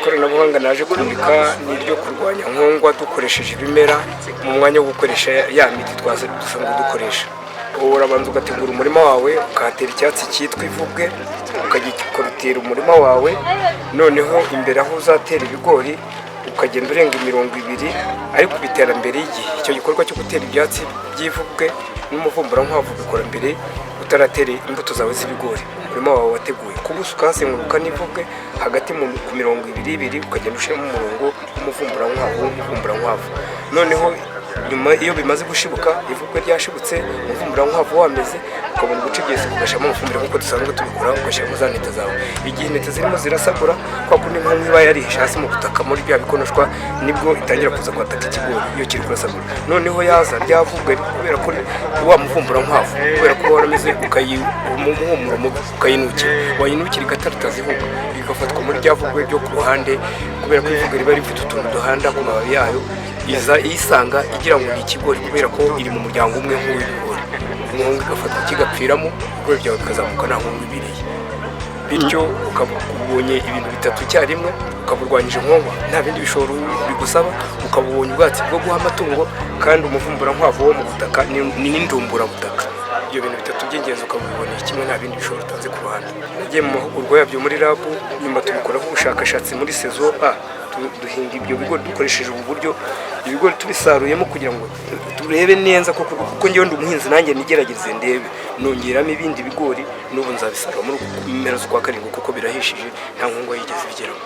Ikoranabuhanga naje kumurika ni iryo kurwanya nkongwa dukoresheje ibimera mu mwanya wo gukoresha ya miti dusanzwe dukoresha. Urabanza ugategura umurima wawe, ukahatera icyatsi cyitwa ivubwe, ukagikorotira umurima wawe. Noneho imbere aho uzatera ibigori ukagenda urenga imirongo ibiri, ariko ubitera mbere y'igihe. Icyo gikorwa cyo gutera ibyatsi by'ivubwe n'umuvumburankwavu ubikora mbere utaratera imbuto zawe z'ibigori. Umurima wawe wateguye ku buso, ukahazenguruka n'ivubwe hagati ku mirongo ibiri ibiri, ukagenda ushyiramo umurongo w'umuvumburankwavu. Noneho nyuma iyo bimaze gushibuka, ivubwe ryashibutse, umuvumburankwavu wameze, ukabona uguca ibyezi, ugashyiramo amafumbire nk'uko dusanzwe tubikora, ugashyiramo za ntete zawe. Igihe intete zirimo zirasagura, kwa kundi nk'umwe iba yarihishe hasi mu butaka muri bya bikonoshwa, nibwo itangira kuza kwataka ikigori iyo kiri kurasagura. Noneho yaza ryavubwe, kubera ko wa muvumburankwavu, kubera ko warameze umuhumuro mubi, ukayinukira, wayinukira igatarataza ihuga, igafatwa muri rya vubwe ryo ku ruhande. Kubera ko ivubwe riba rifite utuntu duhanda ku mababi yayo, iza iyisanga igira ngo ni ikigori, kubera ko iri mu muryango umwe nk'uw'ibigori. Inkongo igafatwa, kigapfiramo, ibigori byawe bikazamuka nta nkongo ibiriye. Bityo ukaba ubonye ibintu bitatu icyarimwe: ukaba urwanyije nkongwa nta bindi bishoro bigusaba, ukaba ubonye ubwatsi bwo guha amatungo, kandi umuvumburankwavu wo mu butaka ni n'indumburabutaka. Ibyo bintu bitatu by'ingenzi ukaba ubiboneye kimwe, nta bindi bishoro utanze ku ruhande. Nagiye mu mahugurwa yabyo muri RAB, nyuma tubikoraho ubushakashatsi muri saison A, duhinga ibyo bigori dukoresheje ubu buryo, ibigori tubisaruyemo kugira ngo turebe neza koko, kuko ngewe ndi umuhinzi, nanjye nigerageze ndebe. Nongeramo ibindi bigori, n'ubu nzabisarura muri mpera z'ukwa karindwi, kuko birahishije, nta nkongwa yigeze ibigeramo.